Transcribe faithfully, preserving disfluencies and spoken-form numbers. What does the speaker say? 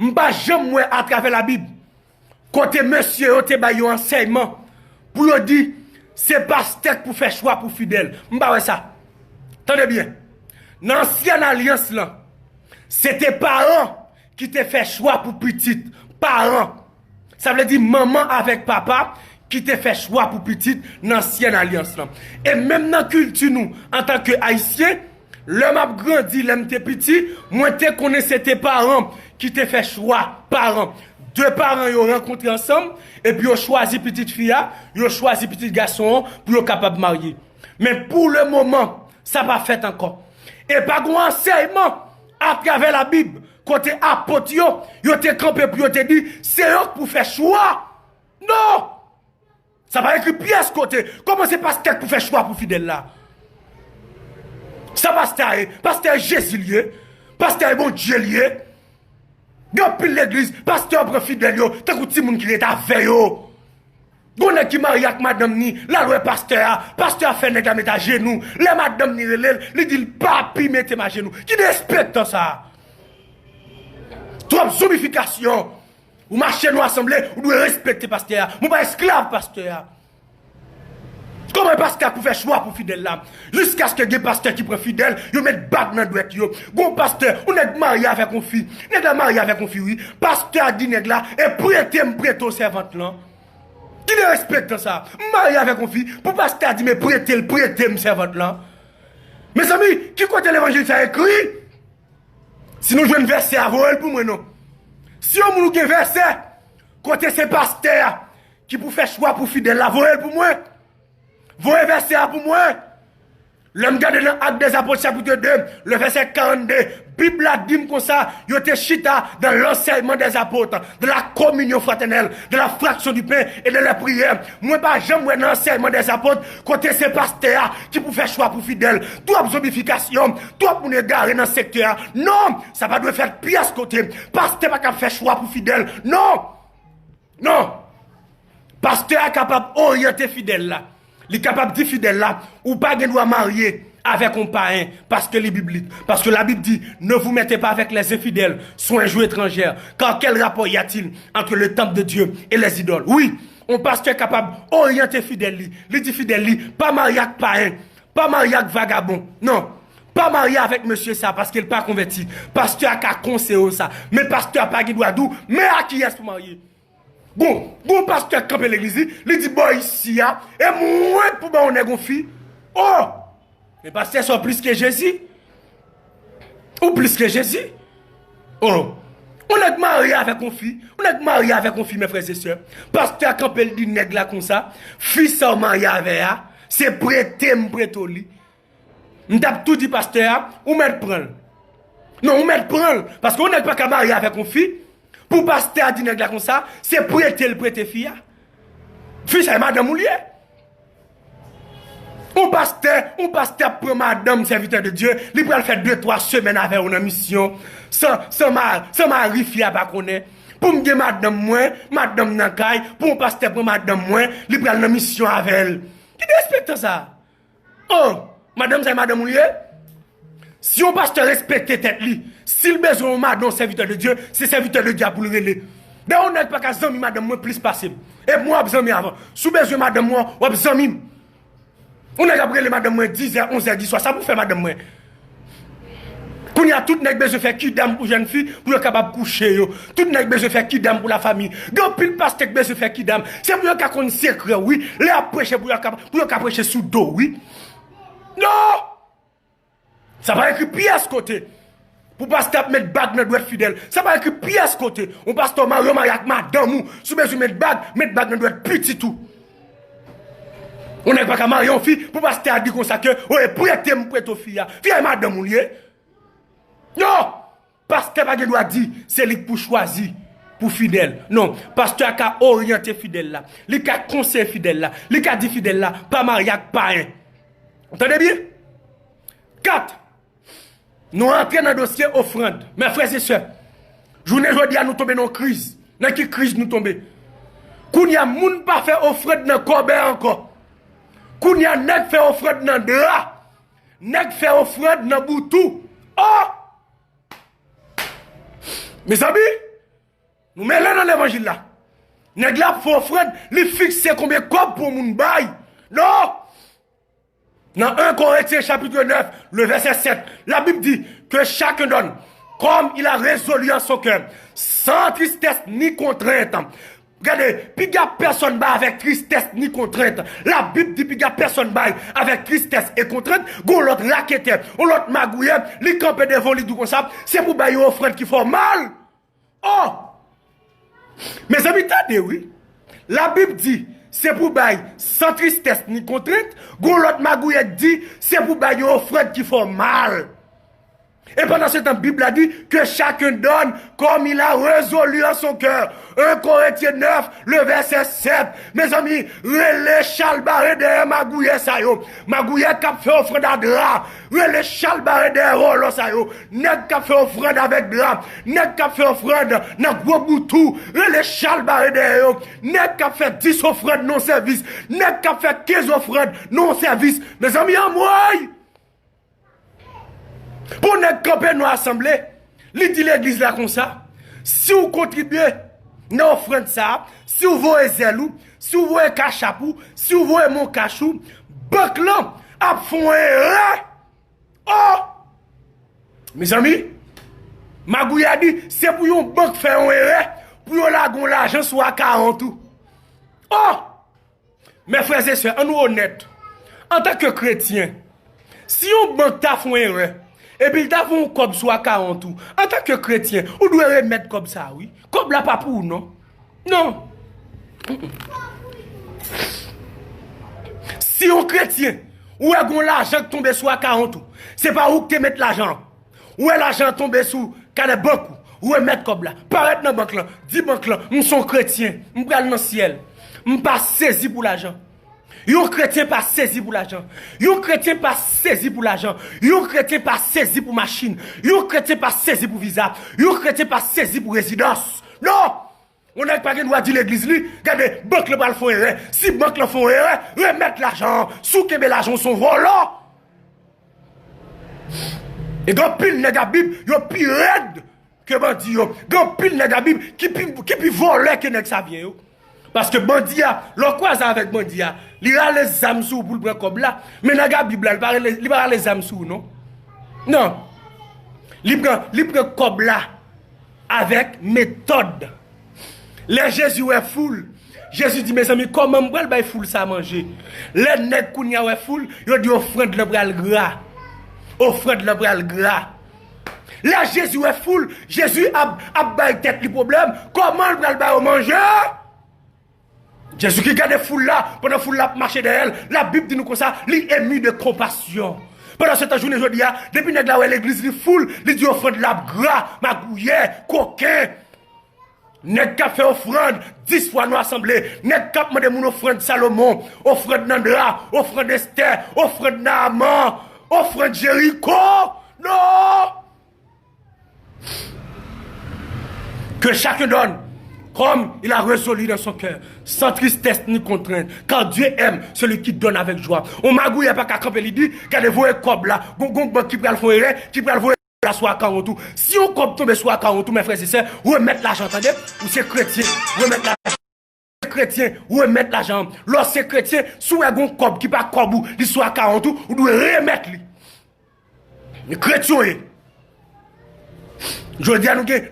M pa janm wè atravè Labib kote mesye yo te bay yon ansèyman pou yo di se pastè k pou fè chwa pou fidèl. M pa wè sa. Tande byen. Nan ansyen alyans lan, se te paran ki te fè chwa pou pitit. Paran. Sa vle di manman avèk papa ki te fè chwa pou pitit nan ansyen alyans lan. E menm nan kilti nou, antanke Ayisyen, lè m ap grandi, lè m te piti, mwen te konnen se te paran ki te fè chwa, paran. De paran yo rankontre ansanm, epi yo chwazi pitit fi a, yo chwazi pitit gason an pou yo kapab marye. Men pou le moman, sa pa fèt ankò. E pa gon ansèyman atravè Labib kote apot yo, yo te kanpe pou yo te di se yo k pou fè chwa. Non! Sa pa ekri pyès kote. Kòman se pastè k pou fè chwa pou fidèl la? Sa pastè a ye? Pastè a Jezi l ye? Pastè a Bondye l ye? Gen anpil legliz, pastè yo pran fidèl yo tankou timoun ki ret avè yo. Gon nèg ki marye ak madanm ni, l al wè pastè a, pastè a fè nèg la met ajenou. Lè madanm ni rele l, li di l, "Papi, mete m ajenou." Ki derespektan sa a? Twòp zonbifikasyon. Ou mache nou asanble, ou dwe respekte pastè a. Mwen pa esklav pastè a. Kòman pastè a pou fè chwa pou fidèl la? Jiskaske gen pastè ki pran fidèl, yo met bag nan dwèt yo. Gon pastè, ou nèg marye avèk yon fi. Nèg la marye avèk yon fi, wi. Pastè a di nèg la, "E prete m prete w sèvant lan." Ki derespektan sa? M marye avèk yon fi, pou pastè a di, "Men prete l prete m sèvant lan." Mezanmi, ki kote levanjil sa ekri? Si nou jwenn vèsè a, voye l pou mwen non. Si yon moun ou gen vèsè, kote se pastè a ki pou fè chwa pou fidèl la, voye l pou mwen. Voye vèsè a pou mwen. Lè m gade nan Actes des Apôtres chapitre deux, le verset quarante-deux, Bib la di m konsa, yo te chita dans l'enseignement des apôtres, dans la communion fraternelle, dans la fraction du pain et dans les prières. Mwen pa janm wè nan ansèyman dèzapot kote se pastè a ki pou fè chwa pou fidèl. Twòp zonbifikasyon, twòp moun egare nan sektè a. Non, sa pa dwe fèt pyès kote. Pastè pa ka fè chwa pou fidèl. Non! Non! Pastè a kapab oryante fidèl la. Li kapab di fidèl la, ou pa gen dwa marye avèk yon payen, paske li biblik. Paske Labib di, ne vous mettez pas avec les infidèles, sont un joug étranger, car quel rapport y a-t-il entre le temple de Dieu et les idoles? Wi, yon pastè kapab oryante fidèl li. Li di fidèl li, pa marye ak payen, pa marye ak vagabon. Non, pa marye avèk mesye sa, paske l pa konvèti. Pastè a ka konseye w sa. Men pastè a pa gen dwa di w, men a kiyès pou marye. Gon, gon pastè k kanpe legliz li, li di bò isi a, e mwen k pou ba yon nèg yon fi. Oh! Men pastè sa w plis ke Jezi. Ou plis ke Jezi. Oh! Yon nèg marye avèk yon fi, yon nèg marye avèk yon fi, mes frères et sœurs. Pastè a kanpe l di nèg la konsa, fi sa w marye avè a, se prete m prete w li. M t ap tou di pastè a, ou mèt pran l. Non, ou mèt pran l. Paske yon nèg pa ka marye avèk yon fi, pou pastè a di nèg la konsa, se prete l prete fi a. Fi sa e madanm ou l ye. Yon pastè, yon pastè ap pran madanm sèvitè de Dye, li pral fè de twa semèn avè w nan misyon, san, san ma-, san mari fi a pa konnen. Pou m gen madanm mwen, madanm nan kay, pou yon pastè pran madanm mwen, li pral nan misyon avè l. Ki derespektan sa? Oh, madanm sa e madanm ou l ye? Si yon pastè respekte tèt li, si l bezwen yon madanm, yon sèvitè de Dye, se sèvitè de Dye a pou l rele. Dayè, yon nèg pa ka zanmi madanm mwen plis pase m. E mwen w ap zanmi avan. Si w bezwen madanm mwen, w ap zanmi m. Yon nèg ap rele madanm mwen dizè, onzè di swa. Sa pou fè madanm mwen? Kounye a, tout nèg bezwen fè kidam pou jèn fi, pou yo kapab kouche yo. Tout nèg bezwen fè kidam pou lafanmi. Gen anpil pastè k bezwen fè kidam. Se pou yo ka konn sekrè w, wi. Lè y ap preche, pou yo ka, pou yo ka preche sou do w, wi. Non! Sa pa ekri pyès kote. Pou pastè ap met bag nan dwèt fidèl. Sa pa ekri pyès kote. Yon pastè marye, w marye ak madanm ou. Si w bezwen met bag, met bag nan dwèt pitit ou. Yon nèg pa ka marye yon fi, pou pastè a di konsa ke, o, e prete m prete w fi a. Fi a e madanm ou l ye. Non! Pastè pa gen dwa di, se li k pou chwazi pou fidèl. Non, pastè a ka oryante fidèl la. Li ka konseye fidèl la. Li ka di fidèl la, pa marye ak payen. Ou tande byen? Kat, nou antre nan dosye ofrann. Mes frères et sœurs, jounen jodi a nou tonbe nan yon kriz. Nan ki kriz nou tonbe? Kounye a, moun pa fè ofrann nan kòbèy ankò. Kounye a, nèg fè ofrann nan dra. Nèg fè ofrann nan boutou. Oh! Mezanmi, Nou mele nan levanjil la. Nèg la ap fè ofrann, li fikse konbyen kòb pou yon moun bay. Non! Nan en Corinthiens chapitre neuf, le verset sept, la Bible dit que chacun donne comme il a résolu en son cœur, sans tristesse ni contrainte. Gade, piga pèsonn bay avèk tristès ni kontrent. Labib di piga pèsonn bay avèk tristès e kontrent. Gon lòt raketè, yon lòt magouyè, li kanpe devan w, li di w konsa, se pou bay yon ofrann ki fè w mal. Oh! Mezanmi, tande wi. Labib di, se pou bay san tristès ni kontrent. Gon lòt magouyè k di, se pou bay yon ofrann ki fè w mal. E pandan se tan, Bib la di, que chacun donne comme il a résolu en son cœur. En Corinthiens neuf, le verset sept. Mezanmi, rele chalbare dèyè magouyè sa yo. Magouyè k ap fè ofrann a dra. Rele chalbare dèyè vòlò sa yo. Nèg k ap fè ofrann avèk dra. Nèg k ap fè ofrann nan gwo boutou. Rele chalbare dèyè yo. Nèg k ap fè dis ofrann nan sèvis. Nèg k ap fè kenz ofrann nan sèvis. Mezanmi, anmwey! Pou nèg kanpe nan asanble, li di legliz la konsa, si w kontribye nan ofrann sa a, si w voye zèl ou, si w voye kachap ou, si w voye monkach ou, bank lan ap fè yon erè. Oh! Mezanmi, magouyè di, se pou yon bank fè yon erè, pou yo lage yon lajan sou akawont ou. Oh! Mè frè e sè, ann nou onèt. Antanke kretyen, si yon bank ta fè yon erè, epi l ta voye yon kòb sou akawont ou, antanke kretyen, ou dwe remèt kòb sa a, wi. Kòb la pa pou ou, non. Non. Si yon kretyen, ou wè gon lajan k tonbe sou akawont ou, se pa ou k te met lajan an. Ou wè lajan an tonbe sou kanè bank ou, remèt kòb la. Parèt nan bank lan, di bank lan, m se yon kretyen, m pral nan syèl. M pa sezi pou lajan. Yon kretyen pa sezi pou lajan. Yon kretyen pa sezi pou lajan. Yon kretyen pa sezi pou machin. Yon kretyen pa sezi pou viza. Yon kretyen pa sezi pou rezidans. Non! Yon nèg pa gen dwa di legliz li, gade, bank lan pral fè yon erè. Si bank lan fè yon erè, remèt lajan an. Si w kenbe lajan w, se yon vòlò. E gen anpil nèg a Bib, yo pi rèd ke bandi yo. Gen anpil nèg a Bib ki pi, ki pi vòlè ke nèg Savyen yo. Paske bandi a, lè w kwaze avèk bandi a, li rale zam sou ou pou l pran kòb la, men nèg a Bib la, li pa rale, li pa rale zam sou ou, non. Non. Li pran, li pran kòb la avèk metòd. Lè Jezi wè foul, Jezi di, mezanmi, kòman m pral bay foul sa manje? Lè nèg kounye a wè foul, yo di ofrann lan pral gra. Ofrann lan pral gra. Lè Jezi wè foul, Jezi ap, ap bay tèt li pwoblèm. Kòman l pral ba yo manje? Jezi ki gade foul la, pandan foul la ap mache dèyè l, Labib di nou konsa, li emu de konpasyon. Pandan se tan, jounen jodi a, depi nèg la wè legliz li foul, li di ofrann la ap gra, magouyè, koken. Nèg k ap fè ofrann dis fwa nan asanble, nèg k ap mande moun ofrann Salomon, ofrann nan dra, ofrann Estè, ofrann Naaman, ofrann Jeriko. Non! Que chacun donne comme il a résolu dans son cœur, sans tristesse ni contrainte, car Dieu aime celui qui donne avec joie. On magouyè pa ka kanpe, li di, gade, voye kòb la, gon, gon bank ki pral fè yon erè, ki pral voye la sou akawont ou. Si yon kòb tonbe sou akawont ou, mè frè e sè, remèt lajan, tande? Ou se kretyen, remèt lajan. Kretyen, remèt lajan. Lè w se kretyen, si w wè gon kòb ki pa kòb ou, li sou akawont ou, ou dwe remèt li. Men kretyen w ye. Jodi a nou gen